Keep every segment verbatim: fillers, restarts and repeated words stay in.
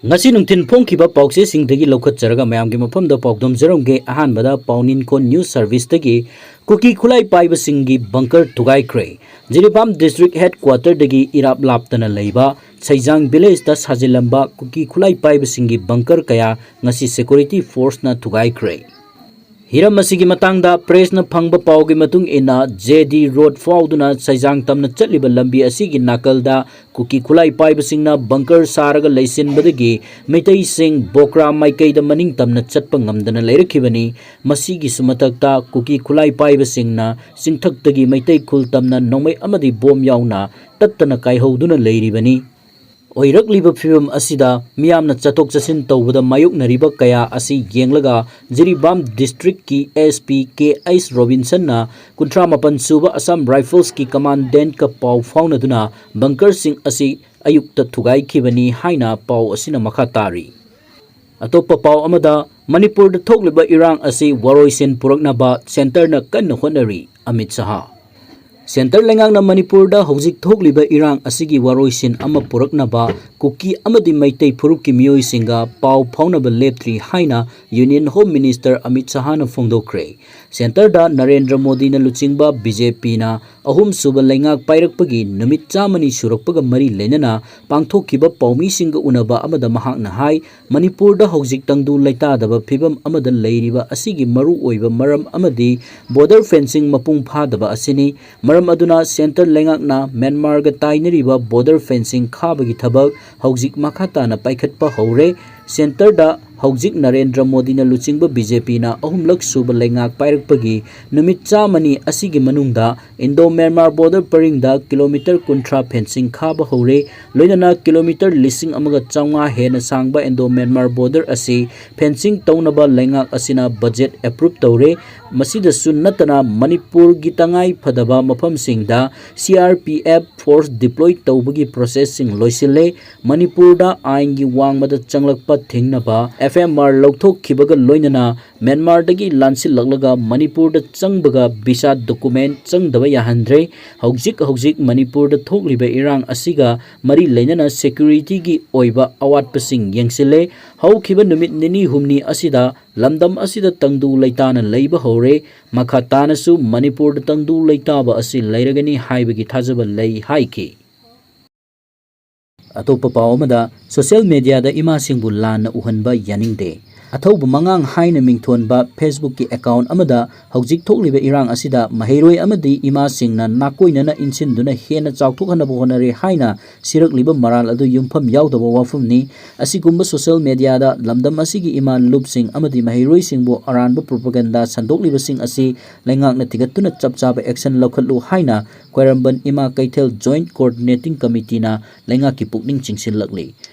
ꯉꯁꯤ ꯅꯨꯡꯊꯤꯜ ꯐꯣꯡꯈꯤꯕ ꯄꯥꯎꯆꯦꯁꯤꯡꯗꯒꯤ ꯂꯧꯈꯠꯆꯔꯒ ꯃꯌꯥꯝꯒꯤ ꯃꯐꯝꯗ ꯄꯥꯎꯗꯝꯖꯔꯝꯒꯦ꯫ ꯑꯍꯥꯟꯕꯗ ꯄꯥꯎꯅꯤꯟꯀꯣ ꯅ꯭ꯌꯨꯁ ꯁꯔꯚꯤꯁꯇꯒꯤ ꯀꯨꯀꯤ ꯈꯨꯠꯂꯥꯏ ꯄꯥꯏꯕꯁꯤꯡꯒꯤ ꯕꯪꯀꯔ ꯊꯨꯒꯥꯏꯈ꯭ꯔꯦ꯫ ꯖꯤꯔꯤꯕꯥꯝ ꯗꯤꯁꯇ꯭ꯔꯤꯛ ꯍꯦꯗꯀ꯭ꯋꯥꯇꯔꯗꯒꯤ ꯏꯔꯥꯞ ꯂꯥꯞꯇꯅ ꯂꯩꯕ ꯁꯩꯖꯥꯡ ꯚꯤꯂꯦꯖꯇ ꯁꯥꯖꯤꯜꯂꯝꯕ ꯀꯨꯀꯤ ꯈꯨꯠꯂꯥꯏ ꯄꯥꯏꯕꯁꯤꯡꯒꯤ ꯕꯪꯀꯔ ꯀꯌꯥ ꯉꯁꯤ ꯁꯦꯀ꯭ꯌꯨꯔꯤꯇꯤ ꯐꯣꯔꯁꯅ ꯊꯨꯒꯥꯏꯈ꯭ꯔꯦ꯫ ꯍꯤꯔꯝ ꯑꯁꯤꯒꯤ ꯃꯇꯥꯡꯗ ꯄ꯭ꯔꯦꯁꯅ ꯐꯪꯕ ꯄꯥꯎꯒꯤ ꯃꯇꯨꯡ ꯏꯟꯅ, ꯖꯦ ꯗꯤ ꯔꯣꯗ ꯐꯥꯎꯗꯨꯅ ꯁꯩꯖꯥꯡ ꯇꯝꯅ ꯆꯠꯂꯤꯕ ꯂꯝꯕꯤ ꯑꯁꯤꯒꯤ ꯅꯥꯀꯜꯗ ꯀꯨꯀꯤ ꯈꯨꯠꯂꯥꯏ ꯄꯥꯏꯕꯁꯤꯡꯅ ꯕꯪꯀꯔ ꯁꯥꯔꯒ ꯂꯩꯁꯤꯟꯕꯗꯒꯤ ꯃꯩꯇꯩꯁꯤꯡ ꯕꯣꯀ꯭ꯔꯥ ꯃꯥꯏꯀꯩꯗ ꯃꯅꯤꯡ ꯇꯝꯅ ꯆꯠꯄ ꯉꯝꯗꯅ ꯂꯩꯔꯛꯈꯤꯕꯅꯤ꯫ ꯃꯁꯤꯒꯤꯁꯨ ꯃꯊꯛꯇ ꯀꯨꯀꯤ ꯈꯨꯠꯂꯥꯏ ꯄꯥꯏꯕꯁꯤꯡꯅ ꯆꯤꯡꯊꯛꯇꯒꯤ ꯃꯩꯇꯩ ꯈꯨꯜ ꯇꯝꯅ ꯅꯣꯡꯃꯩ ꯑꯃꯗꯤ ꯕꯣꯝ ꯌꯥꯎꯅ ꯇꯠꯇꯅ ꯀꯥꯏꯍꯧꯗꯨꯅ ꯂꯩꯔꯤꯕꯅꯤ꯫ ꯑꯣꯏꯔꯛꯂꯤꯕ ꯐꯤꯕꯝ ꯑꯁꯤꯗ ꯃꯤꯌꯥꯝꯅ ꯆꯠꯊꯣꯛ ꯆꯠꯁꯤꯟ ꯇꯧꯕꯗ ꯃꯥꯌꯣꯛꯅꯔꯤꯕ ꯀꯌꯥ ꯑꯁꯤ ꯌꯦꯡꯂꯒ, ꯖꯤꯔꯤꯕꯥꯝ ꯗꯤꯁꯇ꯭ꯔꯤꯛꯀꯤ ꯑꯦꯁ ꯄꯤ ꯀꯦ ꯑꯩꯁ ꯔꯣꯕꯤꯟꯁꯟꯅ ꯀꯨꯟꯊ꯭ꯔꯥ ꯃꯥꯄꯟ ꯁꯨꯕ ꯑꯁꯥꯝ ꯔꯥꯏꯐꯜꯁꯀꯤ ꯀꯃꯥꯟꯗꯦꯟꯠꯀ ꯄꯥꯎ ꯐꯥꯎꯅꯗꯨꯅ ꯕꯪꯀꯔꯁꯤꯡ ꯑꯁꯤ ꯑꯌꯨꯛꯇ ꯊꯨꯒꯥꯏꯈꯤꯕꯅꯤ ꯍꯥꯏꯅ ꯄꯥꯎ ꯑꯁꯤꯅ ꯃꯈꯥ ꯇꯥꯔꯤ꯫ ꯑꯇꯣꯞꯄ ꯄꯥꯎ ꯑꯃꯗ, ꯃꯅꯤꯄꯨꯔꯗ ꯊꯣꯛꯂꯤꯕ ꯏꯔꯥꯡ ꯑꯁꯤ ꯋꯥꯔꯣꯏꯁꯤꯟ ꯄꯨꯔꯛꯅꯕ ꯁꯦꯟꯇꯔꯅ ꯀꯟꯅ ꯍꯣꯠꯅꯔꯤ, ꯑꯃꯤꯠ ꯁꯍꯥ꯫ ꯁꯦꯟꯇꯔ ꯂꯩꯉꯥꯛꯅ ꯃꯅꯤꯄꯨꯔꯗ ꯍꯧꯖꯤꯛ ꯊꯣꯛꯂꯤꯕ ꯏꯔꯥꯡ ꯑꯁꯤꯒꯤ ꯋꯥꯔꯣꯏꯁꯤꯟ ꯑꯃ ꯄꯨꯔꯛꯅꯕ ꯀꯨꯀꯤ ꯑꯃꯗꯤ ꯃꯩꯇꯩ ꯐꯨꯔꯨꯞꯀꯤ ꯃꯤꯑꯣꯏꯁꯤꯡꯒ ꯄꯥꯎ ꯐꯥꯎꯅꯕ ꯂꯦꯞꯇ꯭ꯔꯤ ꯍꯥꯏꯅ ꯌꯨꯅꯤꯌꯟ ꯍꯣꯝ ꯃꯤꯅꯤꯁꯇꯔ ꯑꯃꯤꯠ ꯁꯍꯥꯅ ꯐꯣꯡꯗꯣꯛꯈ꯭ꯔꯦ꯫ ꯁꯦꯟꯇꯔꯗ ꯅꯔꯦꯟꯗ꯭ꯔ ꯃꯣꯗꯤꯅ ꯂꯨꯆꯤꯡꯕ ꯕꯤ ꯖꯦ ꯄꯤꯅ ꯑꯍꯨꯝꯁꯨꯕ ꯂꯩꯉꯥꯛ ꯄꯥꯏꯔꯛꯄꯒꯤ ꯅꯨꯃꯤꯠ ꯆꯥꯝꯃꯅꯤ ꯁꯨꯔꯛꯄꯒ ꯃꯔꯤ ꯂꯩꯅꯅ ꯄꯥꯡꯊꯣꯛꯈꯤꯕ ꯄꯥꯎꯃꯤꯁꯤꯡꯒ ꯎꯅꯕ ꯑꯃꯗ ꯃꯍꯥꯛꯅ ꯍꯥꯏ, ꯃꯅꯤꯄꯨꯔꯗ ꯍꯧꯖꯤꯛ ꯇꯪꯗꯨ ꯂꯩꯇꯥꯗꯕ ꯐꯤꯕꯝ ꯑꯃꯗ ꯂꯩꯔꯤꯕ ꯑꯁꯤꯒꯤ ꯃꯔꯨꯑꯣꯏꯕ ꯃꯔꯝ ꯑꯃꯗꯤ ꯕꯣꯔꯗꯔ ꯐꯦꯟꯁꯤꯡ ꯃꯄꯨꯡ ꯐꯥꯗꯕ ꯑꯁꯤꯅꯤ꯫ ꯃꯔꯝ ꯑꯗꯨꯅ ꯁꯦꯟꯇꯔ ꯂꯩꯉꯥꯛꯅ ꯃ꯭ꯌꯥꯟꯃꯥꯔꯒ ꯇꯥꯏꯅꯔꯤꯕ ꯕꯣꯔꯗꯔ ꯐꯦꯟꯁꯤꯡ ꯈꯥꯕꯒꯤ ꯊꯕꯛ ꯍꯧꯖꯤꯛ ꯃꯈꯥ ꯇꯥꯅ ꯄꯥꯏꯈꯠꯄ ꯍꯧꯔꯦ꯫ ꯁꯦꯟꯇꯔꯗ ꯍꯧꯖꯤꯛ ꯅꯔꯦꯟꯗ꯭ꯔ ꯃꯣꯗꯤꯅ ꯂꯨꯆꯤꯡꯕ ꯕꯤ ꯖꯦ ꯄꯤꯅ ꯑꯍꯨꯝꯂꯛ ꯁꯨꯕ ꯂꯩꯉꯥꯛ ꯄꯥꯏꯔꯛꯄꯒꯤ ꯅꯨꯃꯤꯠ ꯆꯥꯝꯃꯅꯤ ꯑꯁꯤꯒꯤ ꯃꯅꯨꯡꯗ ꯏꯟꯗꯣ ꯃ꯭ꯌꯥꯟꯃꯥꯔ ꯕꯣꯔꯗꯔ ꯄꯔꯤꯡꯗ ꯀꯤꯂꯣꯃꯤꯇꯔ ꯀꯨꯟꯊ꯭ꯔꯥ ꯐꯦꯟꯁꯤꯡ ꯈꯥꯕ ꯍꯧꯔꯦ꯫ ꯂꯣꯏꯅꯅ ꯀꯤꯂꯣꯃꯤꯇꯔ ꯂꯤꯁꯤꯡ ꯑꯃꯒ ꯆꯥꯝꯃꯉꯥ ꯍꯦꯟꯅ ꯁꯥꯡꯕ ꯏꯟꯗꯣ ꯃ꯭ꯌꯥꯟꯃꯥꯔ ꯕꯣꯔꯗꯔ ꯑꯁꯤ ꯐꯦꯟꯁꯤꯡ ꯇꯧꯅꯕ ꯂꯩꯉꯥꯛ ꯑꯁꯤꯅ ꯕꯖꯦꯠ ꯑꯦꯄ꯭ꯔꯨꯞ ꯇꯧꯔꯦ꯫ ꯃꯁꯤꯗꯁꯨ ꯅꯠꯇꯅ ꯃꯅꯤꯄꯨꯔꯒꯤ ꯇꯉꯥꯏ ꯐꯗꯕ ꯃꯐꯝꯁꯤꯡꯗ C R P F force deploy ꯇꯧꯕꯒꯤ processꯁꯤꯡ ꯂꯣꯏꯁꯤꯜꯂꯦ꯫ ꯃꯅꯤꯄꯨꯔꯗ ꯑꯥꯏꯟꯒꯤ ꯋꯥꯡꯃꯗ ꯆꯪꯂꯛꯄ ꯊꯤꯡꯅꯕ F M R ꯂꯧꯊꯣꯛꯈꯤꯕꯒ ꯂꯣꯏꯅꯅ ꯃ꯭ꯌꯥꯟꯃꯥꯔꯗꯒꯤ ꯂꯥꯟꯁꯤꯜꯂꯛꯂꯒ ꯃꯅꯤꯄꯨꯔꯗ ꯆꯪꯕꯒ visa document ꯆꯪꯗꯕ ꯌꯥꯍꯟꯗ꯭ꯔꯦ꯫ ꯍꯧꯖꯤꯛ ꯍꯧꯖꯤꯛ ꯃꯅꯤꯄꯨꯔꯗ ꯊꯣꯛꯂꯤꯕ ꯏꯔꯥꯡ ꯑꯁꯤꯒ ꯃꯔꯤ ꯂꯩꯅꯅ securityꯒꯤ ꯑꯣꯏꯕ ꯑꯋꯥꯠꯄꯁꯤꯡ ꯌꯦꯡꯁꯤꯜꯂꯦ꯫ ꯍꯧꯈꯤꯕ ꯅꯨꯃꯤꯠ ꯅꯤꯅꯤ ꯍꯨꯝꯅꯤ ꯑꯁꯤꯗ ꯂꯝꯗꯝ ꯑꯁꯤꯗ ꯇꯪꯗꯨ ꯂꯩꯇꯥꯅ ꯂꯩꯕ ꯍꯧꯔꯦ꯫ ꯃꯈꯥ ꯇꯥꯅꯁꯨ ꯃꯅꯤꯄꯨꯔꯗ ꯇꯪꯗꯨ ꯂꯩꯇꯥꯕ ꯑꯁꯤ ꯂꯩꯔꯒꯅꯤ ꯍꯥꯏꯕꯒꯤ ꯊꯥꯖꯕ ꯂꯩ ꯍꯥꯏꯈꯤ꯫ ꯑꯇꯣꯞꯄ ꯄꯥꯎ ꯑꯃꯗ, social mediaꯗ ꯏꯃꯥꯁꯤꯡꯕꯨ ꯂꯥꯟꯅ ꯎꯍꯟꯕ ꯌꯥꯅꯤꯡꯗꯦ꯫ ꯑꯊꯧꯕ ꯃꯉꯥꯡ ꯍꯥꯏꯅ ꯃꯤꯡꯊꯣꯟꯕ Facebookꯀꯤ account ꯑꯃꯗ ꯍꯧꯖꯤꯛ ꯊꯣꯛꯂꯤꯕ ꯏꯔꯥꯡ ꯑꯁꯤꯗ ꯃꯍꯩꯔꯣꯏ ꯑꯃꯗꯤ ꯏꯃꯥꯁꯤꯡꯅ ꯅꯥꯀꯣꯏꯅꯅ ꯏꯟꯁꯤꯟꯗꯨꯅ ꯍꯦꯟꯅ ꯆꯥꯎꯊꯣꯛꯍꯟꯅꯕ ꯍꯣꯠꯅꯔꯦ ꯍꯥꯏꯅ ꯁꯤꯔꯛꯂꯤꯕ ꯃꯔꯥꯜ ꯑꯗꯨ ꯌꯨꯝꯐꯝ ꯌꯥꯎꯗꯕ ꯋꯥꯐꯝꯅꯤ꯫ ꯑꯁꯤꯒꯨꯝꯕ social mediaꯗ ꯂꯝꯗꯝ ꯑꯁꯤꯒꯤ ꯏꯃꯥ ꯂꯨꯞꯁꯤꯡ ꯑꯃꯗꯤ ꯃꯍꯩꯔꯣꯏꯁꯤꯡꯕꯨ ꯑꯔꯥꯟꯕ propaganda ꯁꯟꯗꯣꯛꯂꯤꯕꯁꯤꯡ ꯑꯁꯤ ꯂꯩꯉꯥꯛꯅ ꯊꯤꯒꯠꯇꯨꯅ ꯆꯞ ꯆꯥꯕ action ꯂꯧꯈꯠꯂꯨ ꯍꯥꯏꯅ ꯈ꯭ꯋꯥꯏꯔꯝꯕꯟ ꯏꯃꯥ ꯀꯩꯊꯦꯜ Joint Coordinating Committeeꯅ ꯂꯩꯉꯥꯛꯀꯤ ꯄꯨꯛꯅꯤꯡ ꯆꯤꯡꯁꯤꯜꯂꯛꯂꯤ꯫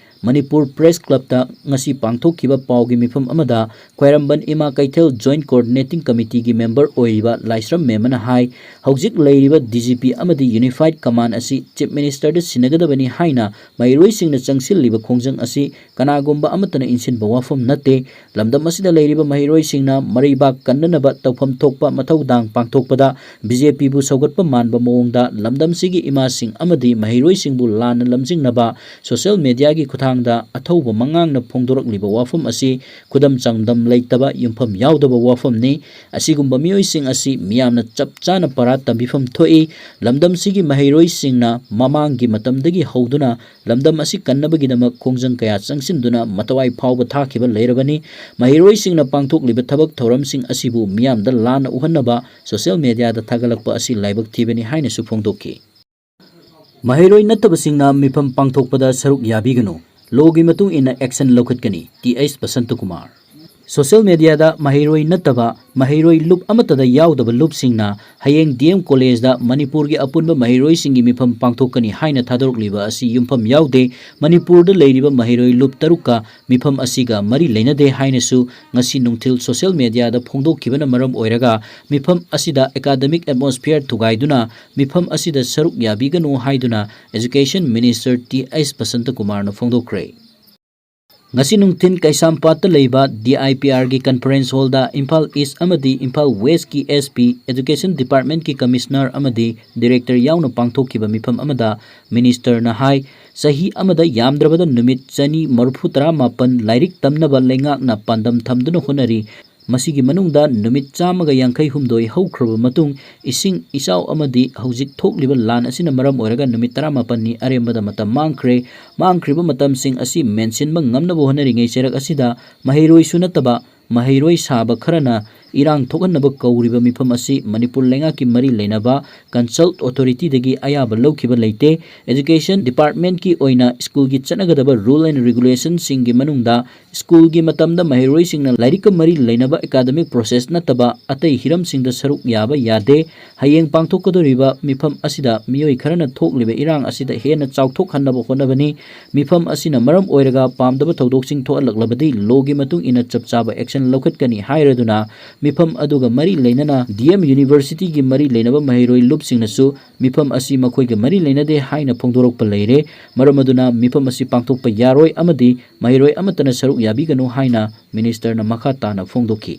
ꯃꯅꯤꯄꯨꯔ Press Clubꯇ ꯉꯁꯤ ꯄꯥꯡꯊꯣꯛꯈꯤꯕ ꯄꯥꯎꯒꯤ ꯃꯤꯐꯝ ꯑꯃꯗ ꯈ꯭ꯋꯥꯏꯔꯝꯕꯟ ꯏꯃꯥ ꯀꯩꯊꯦꯜ Joint Coordinating Committeeꯒꯤ member ꯑꯣꯏꯔꯤꯕ ꯂꯥꯏꯁ꯭ꯔꯝ ꯃꯦꯝꯃꯅ ꯍꯥꯏ, ꯍꯧꯖꯤꯛ ꯂꯩꯔꯤꯕ D G P ꯑꯃꯗꯤ Unified Command ꯑꯁꯤ Chief Ministerꯗ ꯁꯤꯟꯅꯒꯗꯕꯅꯤ ꯍꯥꯏꯅ ꯃꯍꯩꯔꯣꯏꯁꯤꯡꯅ ꯆꯪꯁꯤꯜꯂꯤꯕ ꯈꯣꯡꯖꯪ ꯑꯁꯤ ꯀꯅꯥꯒꯨꯝꯕ ꯑꯃꯠꯇꯅ ꯏꯟꯁꯤꯟꯕ ꯋꯥꯐꯝ ꯅꯠꯇꯦ꯫ ꯂꯝꯗꯝ ꯑꯁꯤꯗ ꯂꯩꯔꯤꯕ ꯃꯍꯩꯔꯣꯏꯁꯤꯡꯅ ꯃꯔꯩꯕꯥꯛ ꯀꯟꯅꯅꯕ ꯇꯧꯐꯝ ꯊꯣꯛꯄ ꯃꯊꯧꯗꯥꯡ ꯄꯥꯡꯊꯣꯛꯄꯗ B J Pꯕꯨ ꯁꯧꯒꯠꯄ ꯃꯥꯟꯕ ꯃꯑꯣꯡꯗ ꯂꯝꯗꯝꯁꯤꯒꯤ ꯏꯃꯥꯁꯤꯡ ꯑꯃꯗꯤ ꯃꯍꯩꯔꯣꯏꯁꯤꯡꯕꯨ ꯂꯥꯟꯅ ꯂꯝꯖꯤꯡꯅꯕ social mediaꯒꯤ ꯈꯨꯠꯊꯥꯡꯗ ꯑꯊꯧꯕ ꯃꯉꯥꯡꯅ ꯐꯣꯡꯗꯣꯔꯛꯂꯤꯕ ꯋꯥꯐꯝ ꯑꯁꯤ ꯈꯨꯗꯝ ꯆꯥꯡꯗꯝ ꯂꯩꯇꯕ, ꯌꯨꯝꯐꯝ ꯌꯥꯎꯗꯕ ꯋꯥꯐꯝꯅꯤ꯫ ꯑꯁꯤꯒꯨꯝꯕ ꯃꯤꯑꯣꯏꯁꯤꯡ ꯑꯁꯤ ꯃꯤꯌꯥꯝꯅ ꯆꯞ ꯆꯥꯅ ꯄꯔꯥ ꯇꯝꯕꯤꯐꯝ ꯊꯣꯛꯏ꯫ ꯂꯝꯗꯝꯁꯤꯒꯤ ꯃꯍꯩꯔꯣꯏꯁꯤꯡꯅ ꯃꯃꯥꯡꯒꯤ ꯃꯇꯝꯗꯒꯤ ꯍꯧꯗꯨꯅ ꯂꯝꯗꯝ ꯑꯁꯤ ꯀꯟꯅꯕꯒꯤꯗꯃꯛ ꯈꯣꯡꯖꯪ ꯀꯌꯥ ꯆꯪꯁꯤꯟꯗꯨꯅ ꯃꯊꯋꯥꯏ ꯐꯥꯎꯕ ꯊꯥꯈꯤꯕ ꯂꯩꯔꯕꯅꯤ꯫ ꯃꯍꯩꯔꯣꯏꯁꯤꯡꯅ ꯄꯥꯡꯊꯣꯛꯂꯤꯕ ꯊꯕꯛ ꯊꯧꯔꯝꯁꯤꯡ ꯑꯁꯤꯕꯨ ꯃꯤꯌꯥꯝꯗ ꯂꯥꯟꯅ ꯎꯍꯟꯅꯕ social mediaꯗ ꯊꯥꯒꯠꯂꯛꯄ ꯑꯁꯤ ꯂꯥꯏꯕꯛ ꯊꯤꯕꯅꯤ ꯍꯥꯏꯅꯁꯨ ꯐꯣꯡꯗꯣꯛꯈꯤ꯫ ꯃꯍꯩꯔꯣꯏ ꯅꯠꯇꯕꯁꯤꯡꯅ ꯃꯤꯐꯝ ꯄꯥꯡꯊꯣꯛꯄꯗ ꯁꯔꯨꯛ ꯌꯥꯕꯤꯒꯅꯨ꯫ Lawꯒꯤ ꯃꯇꯨꯡ ꯏꯟꯅ action ꯂꯧꯈꯠꯀꯅꯤ, T H ꯕꯁꯟꯇꯀꯨꯃꯥꯔ꯫ ꯁꯣꯁꯤꯌꯦꯜ ꯃꯦꯗꯤꯌꯥꯗ ꯃꯍꯩꯔꯣꯏ ꯅꯠꯇꯕ ꯃꯍꯩꯔꯣꯏ ꯂꯨꯞ ꯑꯃꯠꯇꯗ ꯌꯥꯎꯗꯕ ꯂꯨꯞꯁꯤꯡꯅ ꯍꯌꯦꯡ ꯗꯤ ꯑꯦꯝ ꯀꯣꯂꯦꯖꯗ ꯃꯅꯤꯄꯨꯔꯒꯤ ꯑꯄꯨꯟꯕ ꯃꯍꯩꯔꯣꯏꯁꯤꯡꯒꯤ ꯃꯤꯐꯝ ꯄꯥꯡꯊꯣꯛꯀꯅꯤ ꯍꯥꯏꯅ ꯊꯥꯗꯣꯔꯛꯂꯤꯕ ꯑꯁꯤ ꯌꯨꯝꯐꯝ ꯌꯥꯎꯗꯦ꯫ ꯃꯅꯤꯄꯨꯔꯗ ꯂꯩꯔꯤꯕ ꯃꯍꯩꯔꯣꯏ ꯂꯨꯞ ꯇꯔꯨꯛꯀ ꯃꯤꯐꯝ ꯑꯁꯤꯒ ꯃꯔꯤ ꯂꯩꯅꯗꯦ ꯍꯥꯏꯅꯁꯨ ꯉꯁꯤ ꯅꯨꯡꯊꯤꯜ ꯁꯣꯁꯤꯌꯦꯜ ꯃꯦꯗꯤꯌꯥꯗ ꯐꯣꯡꯗꯣꯛꯈꯤꯕꯅ ꯃꯔꯝ ꯑꯣꯏꯔꯒ ꯃꯤꯐꯝ ꯑꯁꯤꯗ ꯑꯦꯀꯥꯗꯃꯤꯛ ꯑꯦꯠꯃꯣꯁꯐꯤꯌꯔ ꯊꯨꯒꯥꯏꯗꯨꯅ ꯃꯤꯐꯝ ꯑꯁꯤꯗ ꯁꯔꯨꯛ ꯌꯥꯕꯤꯒꯅꯨ ꯍꯥꯏꯗꯨꯅ ꯑꯦꯖꯨꯀꯦꯁꯟ ꯃꯤꯅꯤꯁꯇꯔ ꯇꯤ ꯑꯩꯆ ꯕꯁꯟꯇꯀꯨꯃꯥꯔꯅ ꯐꯣꯡꯗꯣꯛꯈ꯭ꯔꯦ꯫ ꯉꯁꯤ ꯅꯨꯡꯊꯤꯜ ꯀꯩꯁꯥꯝꯄꯥꯠꯇ ꯂꯩꯕ ꯗꯤ ꯑꯥꯏ ꯄꯤ ꯑꯥꯔꯒꯤ ꯀꯟꯐꯔꯦꯟꯁ ꯍꯣꯜꯗ ꯏꯝꯐꯥꯜ ꯏꯁ ꯑꯃꯗꯤ ꯏꯝꯐꯥꯜ ꯋꯦꯁꯀꯤ ꯑꯦꯁ ꯄꯤ, ꯑꯦꯖꯨꯀꯦꯁꯟ ꯗꯤꯄꯥꯔꯠꯃꯦꯟꯠꯀꯤ ꯀꯃꯤꯁꯅꯔ ꯑꯃꯗꯤ ꯗꯤꯔꯦꯛꯇꯔ ꯌꯥꯎꯅ ꯄꯥꯡꯊꯣꯛꯈꯤꯕ ꯃꯤꯐꯝ ꯑꯃꯗ ꯃꯤꯅꯤꯁꯇꯔꯅ ꯍꯥꯏ, ꯆꯍꯤ ꯑꯃꯗ ꯌꯥꯝꯗ꯭ꯔꯕꯗ ꯅꯨꯃꯤꯠ ꯆꯅꯤ ꯃꯔꯤꯐꯨ ꯇꯔꯥꯃꯥꯄꯟ ꯂꯥꯏꯔꯤꯛ ꯇꯝꯅꯕ ꯂꯩꯉꯥꯛꯅ ꯄꯥꯟꯗꯝ ꯊꯝꯗꯨꯅ ꯍꯣꯠꯅꯔꯤ꯫ ꯃꯁꯤꯒꯤ ꯃꯅꯨꯡꯗ ꯅꯨꯃꯤꯠ ꯆꯥꯝꯃꯒ ꯌꯥꯡꯈꯩ ꯍꯨꯝꯗꯣꯏ ꯍꯧꯈ꯭ꯔꯕ ꯃꯇꯨꯡ, ꯏꯁꯤꯡ ꯏꯆꯥꯎ ꯑꯃꯗꯤ ꯍꯧꯖꯤꯛ ꯊꯣꯛꯂꯤꯕ ꯂꯥꯟ ꯑꯁꯤꯅ ꯃꯔꯝ ꯑꯣꯏꯔꯒ ꯅꯨꯃꯤꯠ ꯇꯔꯥꯃꯥꯄꯟꯅꯤ ꯑꯔꯦꯝꯕꯗ ꯃꯇꯝ ꯃꯥꯡꯈ꯭ꯔꯦ꯫ ꯃꯥꯡꯈ꯭ꯔꯤꯕ ꯃꯇꯝꯁꯤꯡ ꯑꯁꯤ ꯃꯦꯟꯁꯤꯟꯕ ꯉꯝꯅꯕ ꯍꯣꯠꯅꯔꯤꯉꯩ ꯆꯩꯔꯛ ꯑꯁꯤꯗ ꯃꯍꯩꯔꯣꯏꯁꯨ ꯅꯠꯇꯕ ꯃꯍꯩꯔꯣꯏ ꯁꯥꯕ ꯈꯔꯅ ꯏꯔꯥꯡ ꯊꯣꯛꯍꯟꯅꯕ ꯀꯧꯔꯤꯕ ꯃꯤꯐꯝ ꯑꯁꯤ ꯃꯅꯤꯄꯨꯔ ꯂꯩꯉꯥꯛꯀꯤ ꯃꯔꯤ ꯂꯩꯅꯕ ꯀꯟꯁꯜꯠ ꯑꯣꯊꯣꯔꯤꯇꯤꯗꯒꯤ ꯑꯌꯥꯕ ꯂꯧꯈꯤꯕ ꯂꯩꯇꯦ꯫ ꯑꯦꯖꯨꯀꯦꯁꯟ ꯗꯤꯄꯥꯔꯠꯃꯦꯟꯠꯀꯤ ꯑꯣꯏꯅ ꯁ꯭ꯀꯨꯜꯒꯤ ꯆꯠꯅꯒꯗꯕ ꯔꯨꯜ ꯑꯦꯟ ꯔꯤꯒꯨꯂꯦꯁꯟꯁꯤꯡꯒꯤ ꯃꯅꯨꯡꯗ ꯁ꯭ꯀꯨꯜꯒꯤ ꯃꯇꯝꯗ ꯃꯍꯩꯔꯣꯏꯁꯤꯡꯅ ꯂꯥꯏꯔꯤꯛꯀ ꯃꯔꯤ ꯂꯩꯅꯕ ꯑꯦꯀꯥꯗꯃꯤꯛ ꯄ꯭ꯔꯣꯁꯦꯁ ꯅꯠꯇꯕ ꯑꯇꯩ ꯍꯤꯔꯝꯁꯤꯡꯗ ꯁꯔꯨꯛ ꯌꯥꯕ ꯌꯥꯗꯦ꯫ ꯍꯌꯦꯡ ꯄꯥꯡꯊꯣꯛꯀꯗꯧꯔꯤꯕ ꯃꯤꯐꯝ ꯑꯁꯤꯗ ꯃꯤꯑꯣꯏ ꯈꯔꯅ ꯊꯣꯛꯂꯤꯕ ꯏꯔꯥꯡ ꯑꯁꯤꯗ ꯍꯦꯟꯅ ꯆꯥꯎꯊꯣꯛꯍꯟꯅꯕ ꯍꯣꯠꯅꯕꯅꯤ꯫ ꯃꯤꯐꯝ ꯑꯁꯤꯅ ꯃꯔꯝ ꯑꯣꯏꯔꯒ ꯄꯥꯝꯗꯕ ꯊꯧꯗꯣꯛꯁꯤꯡ ꯊꯣꯛꯍꯜꯂꯛꯂꯕꯗꯤ ꯂꯣꯒꯤ ꯃꯇꯨꯡ ꯏꯟꯅ ꯆꯞ ꯆꯥꯕ ꯑꯦꯛꯁꯟ ꯂꯧꯈꯠꯀꯅꯤ ꯍꯥꯏꯔꯗꯨꯅ ꯃꯤꯐꯝ ꯑꯗꯨꯒ ꯃꯔꯤ ꯂꯩꯅꯅ ꯗꯤ ꯑꯦꯝ ꯌꯨꯅꯤꯚꯔꯁꯤꯇꯤꯒꯤ ꯃꯔꯤ ꯂꯩꯅꯕ ꯃꯍꯩꯔꯣꯏ ꯂꯨꯞꯁꯤꯡꯅꯁꯨ ꯃꯤꯐꯝ ꯑꯁꯤ ꯃꯈꯣꯏꯒ ꯃꯔꯤ ꯂꯩꯅꯗꯦ ꯍꯥꯏꯅ ꯐꯣꯡꯗꯣꯔꯛꯄ ꯂꯩꯔꯦ꯫ ꯃꯔꯝ ꯑꯗꯨꯅ ꯃꯤꯐꯝ ꯑꯁꯤ ꯄꯥꯡꯊꯣꯛꯄ ꯌꯥꯔꯣꯏ ꯑꯃꯗꯤ ꯃꯍꯩꯔꯣꯏ ꯑꯃꯠꯇꯅ ꯁꯔꯨꯛ ꯌꯥꯕꯤꯒꯅꯨ ꯍꯥꯏꯅ ꯃꯤꯅꯤꯁꯇꯔꯅ ꯃꯈꯥ ꯇꯥꯅ ꯐꯣꯡꯗꯣꯛꯈꯤ꯫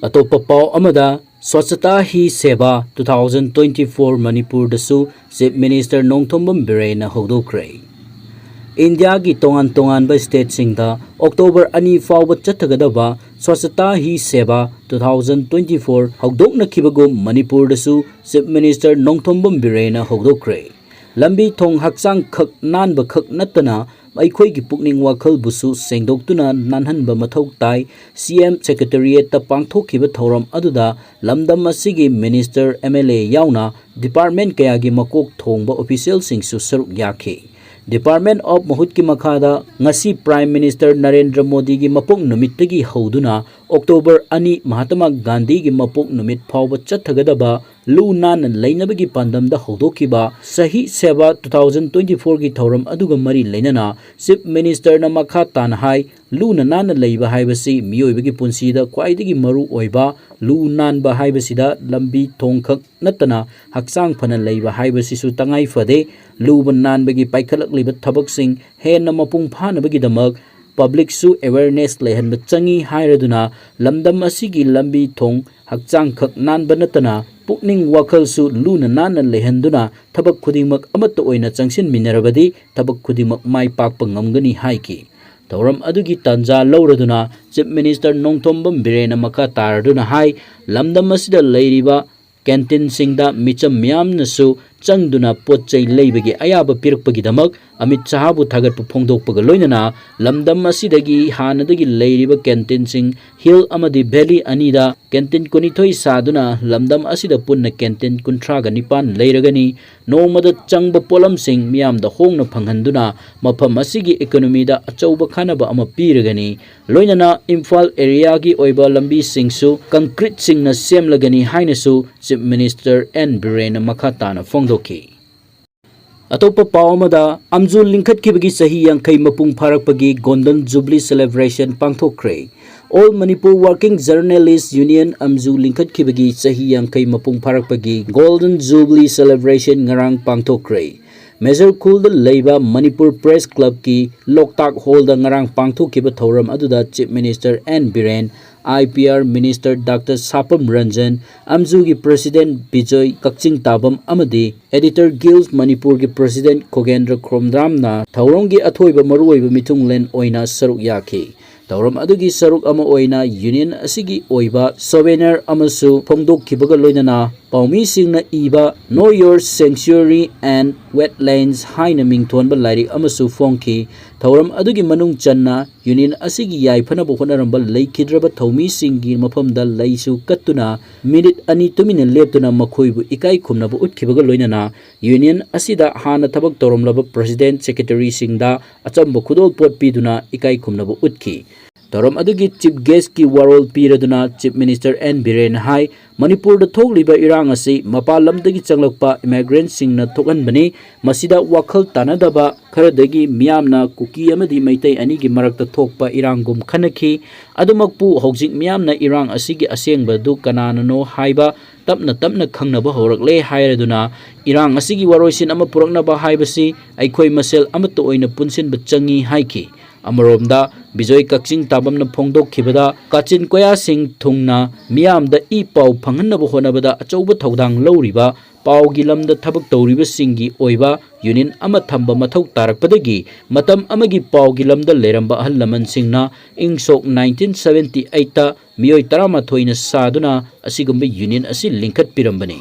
ꯑꯇꯣꯞꯄ ꯄꯥꯎ ꯑꯃꯗ, ꯁ꯭ꯋꯆꯇꯥ ꯍꯤ ꯁꯦꯕꯥ ꯇꯨ ꯊꯥꯎꯖꯟ ꯇ꯭ꯋꯦꯟꯇꯤ ꯐꯣꯔ ꯃꯅꯤꯄꯨꯔꯗꯁꯨ ꯆꯤꯐ ꯃꯤꯅꯤꯁꯇꯔ ꯅꯣꯡꯊꯣꯝꯕꯝ ꯕꯤꯔꯦꯟꯅ ꯍꯧꯗꯣꯛꯈ꯭ꯔꯦ꯫ ꯏꯟꯗꯤꯌꯥꯒꯤ ꯇꯣꯉꯥꯟ ꯇꯣꯉꯥꯟꯕ ꯁ꯭ꯇꯦꯠꯁꯤꯡꯗ ꯑꯣꯛꯇꯣꯕꯔ ꯑꯅꯤ ꯐꯥꯎꯕ ꯆꯠꯊꯒꯗꯕ ꯁ꯭ꯋꯆꯇꯥ ꯍꯤ ꯁꯦꯕꯥ ꯇꯨ ꯊꯥꯎꯖꯟ ꯇ꯭ꯋꯦꯟꯇꯤ ꯐꯣꯔ ꯍꯧꯗꯣꯛꯅꯈꯤꯕꯒꯨꯝ ꯃꯅꯤꯄꯨꯔꯗꯁꯨ ꯆꯤꯐ ꯃꯤꯅꯤꯁꯇꯔ ꯅꯣꯡꯊꯣꯝꯕꯝ ꯕꯤꯔꯦꯟꯅ ꯍꯧꯗꯣꯛꯈ꯭ꯔꯦ꯫ ꯂꯝꯕꯤ ꯊꯣꯡ ꯍꯛꯆꯥꯡ ꯈꯛ ꯅꯥꯟꯕ ꯈꯛ ꯅꯠꯇꯅ ꯑꯩꯈꯣꯏꯒꯤ ꯄꯨꯛꯅꯤꯡ ꯋꯥꯈꯜꯕꯨꯁꯨ ꯁꯦꯡꯗꯣꯛꯇꯨꯅ ꯅꯥꯟꯍꯟꯕ ꯃꯊꯧ ꯇꯥꯏ꯫ ꯁꯤ ꯑꯦꯝ ꯁꯦꯀ꯭ꯔꯦꯇꯔꯤꯌꯦꯠꯇ ꯄꯥꯡꯊꯣꯛꯈꯤꯕ ꯊꯧꯔꯝ ꯑꯗꯨꯗ ꯂꯝꯗꯝ ꯑꯁꯤꯒꯤ ꯃꯤꯅꯤꯁꯇꯔ, ꯑꯦꯝ ꯑꯦꯜ ꯑꯦ ꯌꯥꯎꯅ ꯗꯤꯄꯥꯔꯠꯃꯦꯟꯠ ꯀꯌꯥꯒꯤ ꯃꯀꯣꯛ ꯊꯣꯡꯕ ꯑꯣꯐꯤꯁꯤꯌꯦꯜꯁꯤꯡꯁꯨ ꯁꯔꯨꯛ ꯌꯥꯈꯤ꯫ Department of ꯃꯍꯨꯠꯀꯤ ꯃꯈꯥꯗ ꯉꯁꯤ Prime Minister ꯅꯔꯦꯟꯗ꯭ꯔ ꯃꯣꯗꯤꯒꯤ ꯃꯄꯣꯛ ꯅꯨꯃꯤꯠꯇꯒꯤ ꯍꯧꯗꯨꯅ October ꯑꯅꯤ ꯃꯍꯥꯇꯃꯥ ꯒꯥꯟꯙꯤꯒꯤ ꯃꯄꯣꯛ ꯅꯨꯃꯤꯠ ꯐꯥꯎꯕ ꯆꯠꯊꯒꯗꯕ ꯂꯨ ꯅꯥꯟꯅ ꯂꯩꯅꯕꯒꯤ ꯄꯥꯟꯗꯝꯗ ꯍꯧꯗꯣꯛꯈꯤꯕ ꯁꯍꯤ ꯁꯦꯕꯥ two thousand twenty fourꯒꯤ ꯊꯧꯔꯝ ꯑꯗꯨꯒ ꯃꯔꯤ ꯂꯩꯅꯅ Chief Ministerꯅ ꯃꯈꯥ ꯇꯥꯅ ꯍꯥꯏ, ꯂꯨꯅ ꯅꯥꯟꯅ ꯂꯩꯕ ꯍꯥꯏꯕꯁꯤ ꯃꯤꯑꯣꯏꯕꯒꯤ ꯄꯨꯟꯁꯤꯗ ꯈ꯭ꯋꯥꯏꯗꯒꯤ ꯃꯔꯨ ꯑꯣꯏꯕ, ꯂꯨ ꯅꯥꯟꯕ ꯍꯥꯏꯕꯁꯤꯗ ꯂꯝꯕꯤ ꯊꯣꯡꯈꯛ ꯅꯠꯇꯅ ꯍꯛꯆꯥꯡ ꯐꯅ ꯂꯩꯕ ꯍꯥꯏꯕꯁꯤꯁꯨ ꯇꯉꯥꯏ ꯐꯗꯦ꯫ ꯂꯨꯕ ꯅꯥꯟꯕꯒꯤ ꯄꯥꯏꯈꯠꯂꯛꯂꯤꯕ ꯊꯕꯛꯁꯤꯡ ꯍꯦꯟꯅ ꯃꯄꯨꯡ ꯐꯥꯅꯕꯒꯤꯗꯃꯛ publicꯁꯨ awareness ꯂꯩꯍꯟꯕ ꯆꯪꯏ ꯍꯥꯏꯔꯗꯨꯅ ꯂꯝꯗꯝ ꯑꯁꯤꯒꯤ ꯂꯝꯕꯤ ꯊꯣꯡ ꯍꯛꯆꯥꯡꯈꯛ ꯅꯥꯟꯕ ꯅꯠꯇꯅ ꯄꯨꯛꯅꯤꯡ ꯋꯥꯈꯜꯁꯨ ꯂꯨꯅ ꯅꯥꯟꯅ ꯂꯩꯍꯟꯗꯨꯅ ꯊꯕꯛ ꯈꯨꯗꯤꯡꯃꯛ ꯑꯃꯠꯇ ꯑꯣꯏꯅ ꯆꯪꯁꯤꯟꯃꯤꯟꯅꯔꯕꯗꯤ ꯊꯕꯛ ꯈꯨꯗꯤꯡꯃꯛ ꯃꯥꯏ ꯄꯥꯛꯄ ꯉꯝꯒꯅꯤ ꯍꯥꯏꯈꯤ꯫ ꯊꯧꯔꯝ ꯑꯗꯨꯒꯤ ꯇꯥꯟꯖꯥ ꯂꯧꯔꯗꯨꯅ Chief Minister ꯅꯣꯡꯊꯣꯝꯕꯝ ꯕꯤꯔꯦꯟꯅ ꯃꯈꯥ ꯇꯥꯔꯗꯨꯅ ꯍꯥꯏ, ꯂꯝꯗꯝ ꯑꯁꯤꯗ ꯂꯩꯔꯤꯕ canteen ꯁꯤꯡꯗ ꯃꯤꯆꯝ ꯃꯤꯌꯥꯝꯅꯁꯨ ꯆꯪꯗꯨꯅ ꯄꯣꯠ ꯆꯩ ꯂꯩꯕꯒꯤ ꯑꯌꯥꯕ ꯄꯤꯔꯛꯄꯒꯤꯗꯃꯛ ꯑꯃꯤꯠ ꯁꯍꯥꯕꯨ ꯊꯥꯒꯠꯄ ꯐꯣꯡꯗꯣꯛꯄꯒ ꯂꯣꯏꯅꯅ ꯂꯝꯗꯝ ꯑꯁꯤꯗꯒꯤ ꯍꯥꯟꯅꯗꯒꯤ ꯂꯩꯔꯤꯕ canteen ꯁꯤꯡ hill ꯑꯃꯗꯤ valley ꯑꯅꯤꯗ canteen ꯀꯨꯟꯅꯤꯊꯣꯏ ꯁꯥꯗꯨꯅ ꯂꯝꯗꯝ ꯑꯁꯤꯗ ꯄꯨꯟꯅ canteen ꯀꯨꯟꯊ꯭ꯔꯥꯒ ꯅꯤꯄꯥꯟ ꯂꯩꯔꯒꯅꯤ꯫ ꯅꯣꯡꯃꯗ ꯆꯪꯕ ꯄꯣꯠꯂꯝꯁꯤꯡ ꯃꯤꯌꯥꯝꯗ ꯍꯣꯡꯅ ꯐꯪꯍꯟꯗꯨꯅ ꯃꯐꯝ ꯑꯁꯤꯒꯤ economy ꯗ ꯑꯆꯧꯕ ꯀꯥꯟꯅꯕ ꯑꯃ ꯄꯤꯔꯒꯅꯤ꯫ ꯂꯣꯏꯅꯅ ꯏꯝꯐꯥꯜ area ꯒꯤ ꯑꯣꯏꯕ ꯂꯝꯕꯤꯁꯤꯡꯁꯨ concrete ꯁꯤꯡꯅ ꯁꯦꯝꯂꯒꯅꯤ ꯍꯥꯏꯅꯁꯨ Chief Minister ꯑꯦꯟ ꯕꯤꯔꯦꯟꯅ ꯃꯈꯥ ꯇꯥꯅ ꯐꯣꯡꯗꯣꯛꯈꯤ꯫ ꯑꯇꯣꯞꯄ ꯄꯥꯎ ꯑꯃꯗ, ꯑꯝꯖꯨ ꯂꯤꯡꯈꯠꯈꯤꯕꯒꯤ ꯆꯍꯤ ꯌꯥꯡꯈꯩ ꯃꯄꯨꯡ ꯐꯥꯔꯛꯄꯒꯤ Golden Jubilee celebration ꯄꯥꯡꯊꯣꯛꯈ꯭ꯔꯦ꯫ All Manipur Working Journalist Union, ꯑꯝꯖꯨ ꯂꯤꯡꯈꯠꯈꯤꯕꯒꯤ ꯆꯍꯤ ꯌꯥꯡꯈꯩ ꯃꯄꯨꯡ ꯐꯥꯔꯛꯄꯒꯤ Golden Jubilee celebration ꯉꯔꯥꯡ ꯄꯥꯡꯊꯣꯛꯈ꯭ꯔꯦ꯫ ꯃꯦꯖꯔ ꯈꯨꯜꯗ ꯂꯩꯕ ꯃꯅꯤꯄꯨꯔ Press Club ꯀꯤ ꯂꯣꯛꯇꯥꯛ hall ꯗ ꯉꯔꯥꯡ ꯄꯥꯡꯊꯣꯛꯈꯤꯕ ꯊꯧꯔꯝ ꯑꯗꯨꯗ Chief Minister N Biren, I P R Minister Doctor Sapam Ranjan, ꯑꯝꯖꯨꯒꯤ President ꯕꯤꯖꯣꯏ ꯀꯛꯆꯤꯡ ꯇꯥꯕꯝ ꯑꯃꯗꯤ Editor Guild ꯃꯅꯤꯄꯨꯔꯒꯤ President ꯈꯣꯒꯦꯟꯗ꯭ꯔ ꯈꯣꯝꯗ꯭ꯔꯥꯝꯅ ꯊꯧꯔꯝꯒꯤ ꯑꯊꯣꯏꯕ ꯃꯔꯨꯑꯣꯏꯕ ꯃꯤꯊꯨꯡꯂꯦꯟ ꯑꯣꯏꯅ ꯁꯔꯨꯛ ꯌꯥꯈꯤ꯫ ꯊꯧꯔꯝ ꯑꯗꯨꯒꯤ ꯁꯔꯨꯛ ꯑꯃ ꯑꯣꯏꯅ union ꯑꯁꯤꯒꯤ ꯑꯣꯏꯕ souvenir ꯑꯃꯁꯨ ꯐꯣꯡꯗꯣꯛꯈꯤꯕꯒ ꯂꯣꯏꯅꯅ ꯄꯥꯎꯃꯤꯁꯤꯡꯅ ꯏꯕ Know Your Sanctuary and Wetlands ꯍꯥꯏꯅ ꯃꯤꯡꯊꯣꯟꯕ ꯂꯥꯏꯔꯤꯛ ꯑꯃꯁꯨ ꯐꯣꯡꯈꯤ꯫ ꯊꯧꯔꯝ ꯑꯗꯨꯒꯤ ꯃꯅꯨꯡ ꯆꯟꯅ ꯌꯨꯅꯤꯌꯟ ꯑꯁꯤꯒꯤ ꯌꯥꯏꯐꯅꯕ ꯍꯣꯠꯅꯔꯝꯕ ꯂꯩꯈꯤꯗ꯭ꯔꯕ ꯊꯧꯃꯤꯁꯤꯡꯒꯤ ꯃꯐꯝꯗ ꯂꯩꯁꯨ ꯀꯠꯇꯨꯅ ꯃꯤꯅꯤꯠ ꯑꯅꯤ ꯇꯨꯃꯤꯟꯅ ꯂꯦꯞꯇꯨꯅ ꯃꯈꯣꯏꯕꯨ ꯏꯀꯥꯏ ꯈꯨꯝꯅꯕ ꯎꯠꯈꯤꯕꯒ ꯂꯣꯏꯅꯅ ꯌꯨꯅꯤꯌꯟ ꯑꯁꯤꯗ ꯍꯥꯟꯅ ꯊꯕꯛ ꯇꯧꯔꯝꯂꯕ ꯄ꯭ꯔꯦꯁꯤꯗꯦꯟꯠ, ꯁꯦꯀ꯭ꯔꯦꯇꯔꯤꯁꯤꯡꯗ ꯑꯆꯝꯕ ꯈꯨꯗꯣꯜꯄꯣꯠ ꯄꯤꯗꯨꯅ ꯏꯀꯥꯏ ꯈꯨꯝꯅꯕ ꯎꯠꯈꯤ꯫ ꯊꯧꯔꯝ ꯑꯗꯨꯒꯤ ꯆꯤꯐ ꯒꯦꯁ꯭ꯠꯀꯤ ꯋꯥꯔꯣꯜ ꯄꯤꯔꯗꯨꯅ ꯆꯤꯐ ꯃꯤꯅꯤꯁꯇꯔ ꯑꯦꯟ ꯕꯤꯔꯦꯟꯅ ꯍꯥꯏ, ꯃꯅꯤꯄꯨꯔꯗ ꯊꯣꯛꯂꯤꯕ ꯏꯔꯥꯡ ꯑꯁꯤ ꯃꯄꯥꯟ ꯂꯝꯗꯒꯤ ꯆꯪꯂꯛꯄ ꯏꯃꯥꯏꯒ꯭ꯔꯦꯟꯠꯁꯤꯡꯅ ꯊꯣꯛꯍꯟꯕꯅꯤ꯫ ꯃꯁꯤꯗ ꯋꯥꯈꯜ ꯇꯥꯅꯗꯕ ꯈꯔꯗꯒꯤ ꯃꯤꯌꯥꯝꯅ ꯀꯨꯀꯤ ꯑꯃꯗꯤ ꯃꯩꯇꯩ ꯑꯅꯤꯒꯤ ꯃꯔꯛꯇ ꯊꯣꯛꯄ ꯏꯔꯥꯡꯒꯨꯝ ꯈꯟꯅꯈꯤ꯫ ꯑꯗꯨꯃꯛꯄꯨ ꯍꯧꯖꯤꯛ ꯃꯤꯌꯥꯝꯅ ꯏꯔꯥꯡ ꯑꯁꯤꯒꯤ ꯑꯁꯦꯡꯕꯗꯨ ꯀꯅꯥꯅꯅꯣ ꯍꯥꯏꯕ ꯇꯞꯅ ꯇꯞꯅ ꯈꯪꯅꯕ ꯍꯧꯔꯛꯂꯦ ꯍꯥꯏꯔꯗꯨꯅ ꯏꯔꯥꯡ ꯑꯁꯤꯒꯤ ꯋꯥꯔꯣꯏꯁꯤꯟ ꯑꯃ ꯄꯨꯔꯛꯅꯕ ꯍꯥꯏꯕꯁꯤ ꯑꯩꯈꯣꯏ ꯃꯁꯦꯜ ꯑꯃꯠꯇ ꯑꯣꯏꯅ ꯄꯨꯟꯁꯤꯟꯕ ꯆꯪꯏ ꯍꯥꯏꯈꯤ꯫ ꯑꯃꯔꯣꯝꯗ ꯕꯤꯖꯣꯏ ꯀꯛꯆꯤꯡ ꯇꯥꯕꯝꯅ ꯐꯣꯡꯗꯣꯛꯈꯤꯕꯗ ꯀꯥꯆꯤꯟ ꯀꯣꯌꯥꯁꯤꯡ ꯊꯨꯡꯅ ꯃꯤꯌꯥꯝꯗ ꯏ ꯄꯥꯎ ꯐꯪꯍꯟꯅꯕ ꯍꯣꯠꯅꯕꯗ ꯑꯆꯧꯕ ꯊꯧꯗꯥꯡ ꯂꯧꯔꯤꯕ ꯄꯥꯎꯒꯤ ꯂꯝꯗ ꯊꯕꯛ ꯇꯧꯔꯤꯕꯁꯤꯡꯒꯤ ꯑꯣꯏꯕ ꯌꯨꯅꯤꯌꯟ ꯑꯃ ꯊꯝꯕ ꯃꯊꯧ ꯇꯥꯔꯛꯄꯗꯒꯤ ꯃꯇꯝ ꯑꯃꯒꯤ ꯄꯥꯎꯒꯤ ꯂꯝꯗ ꯂꯩꯔꯝꯕ ꯑꯍꯜ ꯂꯃꯟꯁꯤꯡꯅ ꯏꯪ ꯁꯣꯛ ꯅꯥꯏꯟꯇꯤꯟ ꯁꯕꯦꯟꯇꯤ ꯑꯩꯠꯇ ꯃꯤꯑꯣꯏ ꯇꯔꯥꯃꯥꯊꯣꯏꯅ ꯁꯥꯗꯨꯅ ꯑꯁꯤꯒꯨꯝꯕ ꯌꯨꯅꯤꯌꯟ ꯑꯁꯤ ꯂꯤꯡꯈꯠꯄꯤꯔꯝꯕꯅꯤ꯫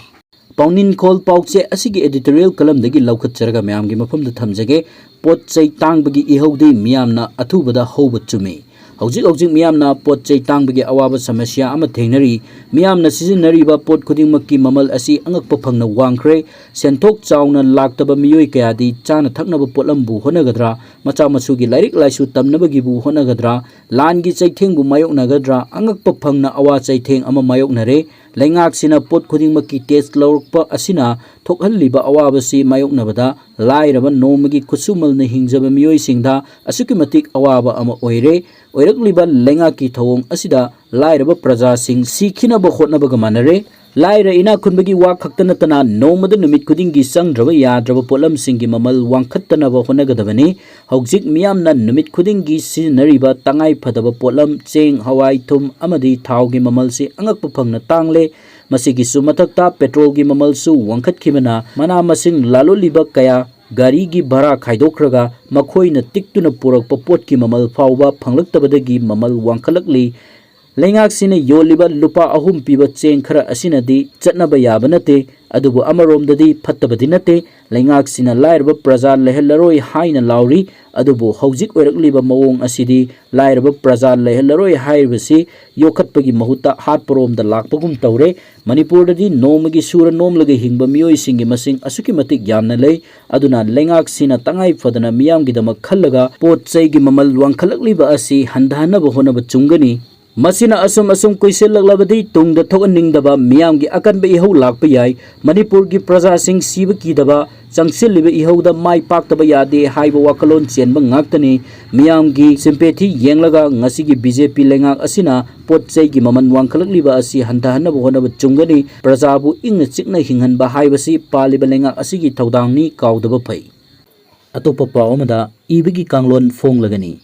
ꯄꯥꯎꯅꯤꯡꯈꯣꯜ ꯄꯥꯎꯆꯦ ꯑꯁꯤꯒꯤ ꯑꯦꯗꯤꯇꯣꯔꯤꯌꯦꯜ ꯀꯂꯝꯗꯒꯤ ꯂꯧꯈꯠꯆꯔꯒ ꯃꯌꯥꯝꯒꯤ ꯃꯐꯝꯗ ꯊꯝꯖꯒꯦ꯫ ꯄꯣꯠ ꯆꯩ ꯇꯥꯡꯕꯒꯤ ꯏꯍꯧꯗꯤ ꯃꯤꯌꯥꯝꯅ ꯑꯊꯨꯕꯗ ꯍꯧꯕ ꯆꯨꯝꯃꯤ꯫ ꯍꯧꯖꯤꯛ ꯍꯧꯖꯤꯛ ꯃꯤꯌꯥꯝꯅ ꯄꯣꯠ ꯆꯩ ꯇꯥꯡꯕꯒꯤ ꯑꯋꯥꯕ ꯁꯃꯁ꯭ꯌꯥ ꯑꯃ ꯊꯦꯡꯅꯔꯤ꯫ ꯃꯤꯌꯥꯝꯅ ꯁꯤꯖꯤꯟꯅꯔꯤꯕ ꯄꯣꯠ ꯈꯨꯗꯤꯡꯃꯛꯀꯤ ꯃꯃꯜ ꯑꯁꯤ ꯑꯉꯛꯄ ꯐꯪꯅ ꯋꯥꯡꯈ꯭ꯔꯦ꯫ ꯁꯦꯟꯊꯣꯛ ꯆꯥꯎꯅ ꯂꯥꯛꯇꯕ ꯃꯤꯑꯣꯏ ꯀꯌꯥꯗꯤ ꯆꯥꯅ ꯊꯛꯅꯕ ꯄꯣꯠꯂꯝꯕꯨ ꯍꯣꯠꯅꯒꯗ꯭ꯔꯥ, ꯃꯆꯥ ꯃꯁꯨꯒꯤ ꯂꯥꯏꯔꯤꯛ ꯂꯥꯏꯁꯨ ꯇꯝꯅꯕꯒꯤꯕꯨ ꯍꯣꯠꯅꯒꯗ꯭ꯔꯥ, ꯂꯥꯟꯒꯤ ꯆꯩꯊꯦꯡꯕꯨ ꯃꯥꯌꯣꯛꯅꯒꯗ꯭ꯔꯥ, ꯑꯉꯛꯄ ꯐꯪꯅ ꯑꯋꯥ ꯆꯩꯊꯦꯡ ꯑꯃ ꯃꯥꯌꯣꯛꯅꯔꯦ꯫ ꯂꯩꯉꯥꯛꯁꯤꯅ ꯄꯣꯠ ꯈꯨꯗꯤꯡꯃꯛꯀꯤ ꯇꯦꯛꯁ ꯂꯧꯔꯛꯄ ꯑꯁꯤꯅ ꯊꯣꯛꯍꯜꯂꯤꯕ ꯑꯋꯥꯕꯁꯤ ꯃꯥꯌꯣꯛꯅꯕꯗ ꯂꯥꯏꯔꯕ ꯅꯣꯡꯃꯒꯤ ꯈꯨꯠꯁꯨꯃꯜꯅ ꯍꯤꯡꯖꯕ ꯃꯤꯑꯣꯏꯁꯤꯡꯗ ꯑꯁꯨꯛꯀꯤ ꯃꯇꯤꯛ ꯑꯋꯥꯕ ꯑꯃ ꯑꯣꯏꯔꯦ꯫ ꯑꯣꯏꯔꯛꯂꯤꯕ ꯂꯩꯉꯥꯛꯀꯤ ꯊꯧꯑꯣꯡ ꯑꯁꯤꯗ ꯂꯥꯏꯔꯕ ꯄ꯭ꯔꯖꯥꯁꯤꯡ ꯁꯤꯈꯤꯅꯕ ꯍꯣꯠꯅꯕꯒ ꯃꯥꯟꯅꯔꯦ꯫ ꯂꯥꯏꯔ ꯏꯅꯥꯛ ꯈꯨꯟꯕꯒꯤ ꯋꯥ ꯈꯛꯇ ꯅꯠꯇꯅ ꯅꯣꯡꯃꯗ ꯅꯨꯃꯤꯠ ꯈꯨꯗꯤꯡꯒꯤ ꯆꯪꯗ꯭ꯔꯕ ꯌꯥꯗ꯭ꯔꯕ ꯄꯣꯠꯂꯝꯁꯤꯡꯒꯤ ꯃꯃꯜ ꯋꯥꯡꯈꯠꯇꯅꯕ ꯍꯣꯠꯅꯒꯗꯕꯅꯤ꯫ ꯍꯧꯖꯤꯛ ꯃꯤꯌꯥꯝꯅ ꯅꯨꯃꯤꯠ ꯈꯨꯗꯤꯡꯒꯤ ꯁꯤꯖꯤꯟꯅꯔꯤꯕ ꯇꯉꯥꯏ ꯐꯗꯕ ꯄꯣꯠꯂꯝ, ꯆꯦꯡ, ꯍꯋꯥꯏ, ꯊꯨꯝ ꯑꯃꯗꯤ ꯊꯥꯎꯒꯤ ꯃꯃꯜꯁꯤ ꯑꯉꯛꯄ ꯐꯪꯅ ꯇꯥꯡꯂꯦ꯫ ꯃꯁꯤꯒꯤꯁꯨ ꯃꯊꯛꯇ ꯄꯦꯇ꯭ꯔꯣꯜꯒꯤ ꯃꯃꯜꯁꯨ ꯋꯥꯡꯈꯠꯈꯤꯕꯅ ꯃꯅꯥ ꯃꯁꯤꯡ ꯂꯥꯂꯣꯜꯂꯤꯕ ꯀꯌꯥ, ꯒꯥꯔꯤꯒꯤ ꯚꯔꯥ ꯈꯥꯏꯗꯣꯛꯈ꯭ꯔꯒ ꯃꯈꯣꯏꯅ ꯇꯤꯛꯇꯨꯅ ꯄꯨꯔꯛꯄ ꯄꯣꯠꯀꯤ ꯃꯃꯜ ꯐꯥꯎꯕ ꯐꯪꯂꯛꯇꯕꯗꯒꯤ ꯃꯃꯜ ꯋꯥꯡꯈꯠꯂꯛꯂꯤ꯫ ꯂꯩꯉꯥꯛꯁꯤꯅ ꯌꯣꯜꯂꯤꯕ ꯂꯨꯄꯥ ꯑꯍꯨꯝ ꯄꯤꯕ ꯆꯦꯡ ꯈꯔ ꯑꯁꯤꯅꯗꯤ ꯆꯠꯅꯕ ꯌꯥꯕ ꯅꯠꯇꯦ, ꯑꯗꯨꯕꯨ ꯑꯃꯔꯣꯝꯗꯗꯤ ꯐꯠꯇꯕꯗꯤ ꯅꯠꯇꯦ꯫ ꯂꯩꯉꯥꯛꯁꯤꯅ ꯂꯥꯏꯔꯕ ꯄ꯭ꯔꯖꯥ ꯂꯩꯍꯜꯂꯔꯣꯏ ꯍꯥꯏꯅ ꯂꯥꯎꯔꯤ, ꯑꯗꯨꯕꯨ ꯍꯧꯖꯤꯛ ꯑꯣꯏꯔꯛꯂꯤꯕ ꯃꯑꯣꯡ ꯑꯁꯤꯗꯤ ꯂꯥꯏꯔꯕ ꯄ꯭ꯔꯖꯥ ꯂꯩꯍꯜꯂꯔꯣꯏ ꯍꯥꯏꯔꯤꯕꯁꯤ ꯌꯣꯛꯈꯠꯄꯒꯤ ꯃꯍꯨꯠꯇ ꯍꯥꯠꯄꯔꯣꯝꯗ ꯂꯥꯛꯄꯒꯨꯝ ꯇꯧꯔꯦ꯫ ꯃꯅꯤꯄꯨꯔꯗꯗꯤ ꯅꯣꯡꯃꯒꯤ ꯁꯨꯔ ꯅꯣꯝꯂꯒ ꯍꯤꯡꯕ ꯃꯤꯑꯣꯏꯁꯤꯡꯒꯤ ꯃꯁꯤꯡ ꯑꯁꯨꯛꯀꯤ ꯃꯇꯤꯛ ꯌꯥꯝꯅ ꯂꯩ꯫ ꯑꯗꯨꯅ ꯂꯩꯉꯥꯛꯁꯤꯅ ꯇꯉꯥꯏ ꯐꯗꯅ ꯃꯤꯌꯥꯝꯒꯤꯗꯃꯛ ꯈꯜꯂꯒ ꯄꯣꯠ ꯆꯩꯒꯤ ꯃꯃꯜ ꯋꯥꯡꯈꯠꯂꯛꯂꯤꯕ ꯑꯁꯤ ꯍꯟꯊꯍꯟꯅꯕ ꯍꯣꯠꯅꯕ ꯆꯨꯝꯒꯅꯤ꯫ ꯃꯁꯤꯅ ꯑꯁꯨꯝ ꯑꯁꯨꯝ ꯀꯨꯏꯁꯤꯜꯂꯛꯂꯕꯗꯤ ꯇꯨꯡꯗ ꯊꯣꯛꯍꯟꯅꯤꯡꯗꯕ ꯃꯤꯌꯥꯝꯒꯤ ꯑꯀꯟꯕ ꯏꯍꯧ ꯂꯥꯛꯄ ꯌꯥꯏ꯫ ꯃꯅꯤꯄꯨꯔꯒꯤ ꯄ꯭ꯔꯖꯥꯁꯤꯡ ꯁꯤꯕ ꯀꯤꯗꯕ, ꯆꯪꯁꯤꯜꯂꯤꯕ ꯏꯍꯧꯗ ꯃꯥꯏ ꯄꯥꯛꯇꯕ ꯌꯥꯗꯦ ꯍꯥꯏꯕ ꯋꯥꯈꯜꯂꯣꯟ ꯆꯦꯟꯕ ꯉꯥꯛꯇꯅꯤ꯫ ꯃꯤꯌꯥꯝꯒꯤ sympathy ꯌꯦꯡꯂꯒ ꯉꯁꯤꯒꯤ ꯕꯤ ꯖꯦ ꯄꯤ ꯂꯩꯉꯥꯛ ꯑꯁꯤꯅ ꯄꯣꯠ ꯆꯩꯒꯤ ꯃꯃꯜ ꯋꯥꯡꯈꯠꯂꯛꯂꯤꯕ ꯑꯁꯤ ꯍꯟꯊꯍꯟꯅꯕ ꯍꯣꯠꯅꯕ ꯆꯨꯝꯒꯅꯤ꯫ ꯄ꯭ꯔꯖꯥꯕꯨ ꯏꯪꯅ ꯆꯤꯛꯅ ꯍꯤꯡꯍꯟꯕ ꯍꯥꯏꯕꯁꯤ ꯄꯥꯜꯂꯤꯕ ꯂꯩꯉꯥꯛ ꯑꯁꯤꯒꯤ ꯊꯧꯗꯥꯡꯅꯤ, ꯀꯥꯎꯗꯕ ꯐꯩ꯫ ꯑꯇꯣꯞꯄ ꯄꯥꯎ ꯑꯃꯗ, ꯏꯕꯒꯤ ꯀꯥꯡꯂꯣꯟ ꯐꯣꯡꯂꯒꯅꯤ꯫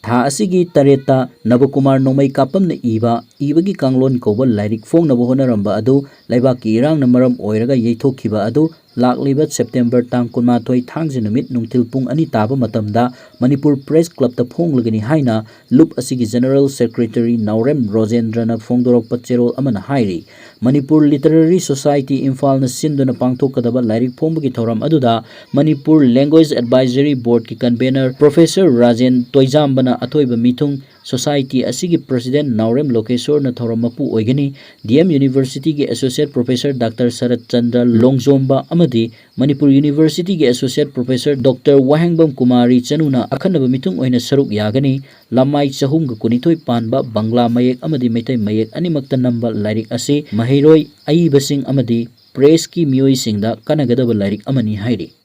ꯊꯥ ꯑꯁꯤꯒꯤ ꯇꯔꯦꯠꯇ ꯅꯕꯀꯨꯃꯥꯔ ꯅꯣꯡꯃꯩ ꯀꯥꯞꯄꯝꯅ ꯏꯕ ꯏꯕꯒꯤ ꯀꯥꯡꯂꯣꯟ ꯀꯧꯕ ꯂꯥꯏꯔꯤꯛ ꯐꯣꯡꯅꯕ ꯍꯣꯠꯅꯔꯝꯕ ꯑꯗꯨ ꯂꯩꯕꯥꯛꯀꯤ ꯏꯔꯥꯡꯅ ꯃꯔꯝ ꯑꯣꯏꯔꯒ ꯌꯩꯊꯣꯛꯈꯤꯕ ꯑꯗꯨ ꯂꯥꯛꯂꯤꯕ ꯁꯦꯞꯇꯦꯝꯕꯔ ꯇꯥꯡ ꯀꯨꯟꯃꯥꯊꯣꯏ ꯊꯥꯡꯖ ꯅꯨꯃꯤꯠ ꯅꯨꯡꯊꯤꯜ ꯄꯨꯡ ꯑꯅꯤ ꯇꯥꯕ ꯃꯇꯝꯗ ꯃꯅꯤꯄꯨꯔ ꯄ꯭ꯔꯦꯁ ꯀ꯭ꯂꯕꯇ ꯐꯣꯡꯂꯒꯅꯤ ꯍꯥꯏꯅ ꯂꯨꯞ ꯑꯁꯤꯒꯤ ꯖꯦꯅꯔꯦꯜ ꯁꯦꯀ꯭ꯔꯦꯇꯔꯤ ꯅꯥꯎꯔꯦꯝ ꯔꯣꯖꯦꯟꯗ꯭ꯔꯅ ꯐꯣꯡꯗꯣꯔꯛꯄ ꯆꯦꯔꯣꯜ ꯑꯃꯅ ꯍꯥꯏꯔꯤ꯫ ꯃꯅꯤꯄꯨꯔ ꯂꯤꯇꯔꯦꯔꯤ ꯁꯣꯁꯥꯏꯇꯤ ꯏꯝꯐꯥꯜꯅ ꯁꯤꯟꯗꯨꯅ ꯄꯥꯡꯊꯣꯛꯀꯗꯕ ꯂꯥꯏꯔꯤꯛ ꯐꯣꯡꯕꯒꯤ ꯊꯧꯔꯝ ꯑꯗꯨꯗ ꯃꯅꯤꯄꯨꯔ ꯂꯦꯡꯒ꯭ꯋꯦꯖ ꯑꯦꯗꯚꯥꯏꯖꯔꯤ ꯕꯣꯔꯗꯀꯤ ꯀꯟꯚꯦꯅꯔ ꯄ꯭ꯔꯣꯐꯦꯁꯔ ꯔꯥꯖꯦꯟ ꯇꯣꯏꯖꯥꯝꯕꯅ ꯑꯊꯣꯏꯕ ꯃꯤꯊꯨꯡ, ꯁꯣꯁꯥꯏꯇꯤ ꯑꯁꯤꯒꯤ ꯄ꯭ꯔꯁꯤꯗꯦꯟ ꯅꯥꯎꯔꯦꯝ ꯂꯣꯀꯦꯁꯣꯔꯅ ꯊꯧꯔꯝ ꯃꯄꯨ ꯑꯣꯏꯒꯅꯤ꯫ ꯗꯤ ꯑꯦꯝ ꯌꯨꯅꯤꯚꯔꯁꯤꯇꯤꯒꯤ associate professor doctor Sarat Chandra Longjomba ꯑꯃꯗꯤ ꯃꯅꯤꯄꯨꯔ ꯌꯨꯅꯤꯚꯔꯁꯤꯇꯤꯒꯤ associate professor doctor Wahengbam Kumari ꯆꯅꯨꯅ ꯑꯈꯟꯅꯕ ꯃꯤꯊꯨꯡ ꯑꯣꯏꯅ ꯁꯔꯨꯛ ꯌꯥꯒꯅꯤ꯫ ꯂꯃꯥꯏ ꯆꯍꯨꯝꯒ ꯀꯨꯟꯅꯤꯊꯣꯏ ꯄꯥꯟꯕ ꯕꯪꯒ꯭ꯂꯥ ꯃꯌꯦꯛ ꯑꯃꯗꯤ ꯃꯩꯇꯩ ꯃꯌꯦꯛ ꯑꯅꯤꯃꯛꯇ ꯅꯝꯕ ꯂꯥꯏꯔꯤꯛ ꯑꯁꯤ ꯃꯍꯩꯔꯣꯏ ꯑꯏꯕꯁꯤꯡ ꯑꯃꯗꯤ ꯄ꯭ꯔꯦꯁꯀꯤ ꯃꯤꯑꯣꯏꯁꯤꯡꯗ ꯀꯥꯟꯅꯒꯗꯕ ꯂꯥꯏꯔꯤꯛ ꯑꯃꯅꯤ ꯍꯥꯏꯔꯤ꯫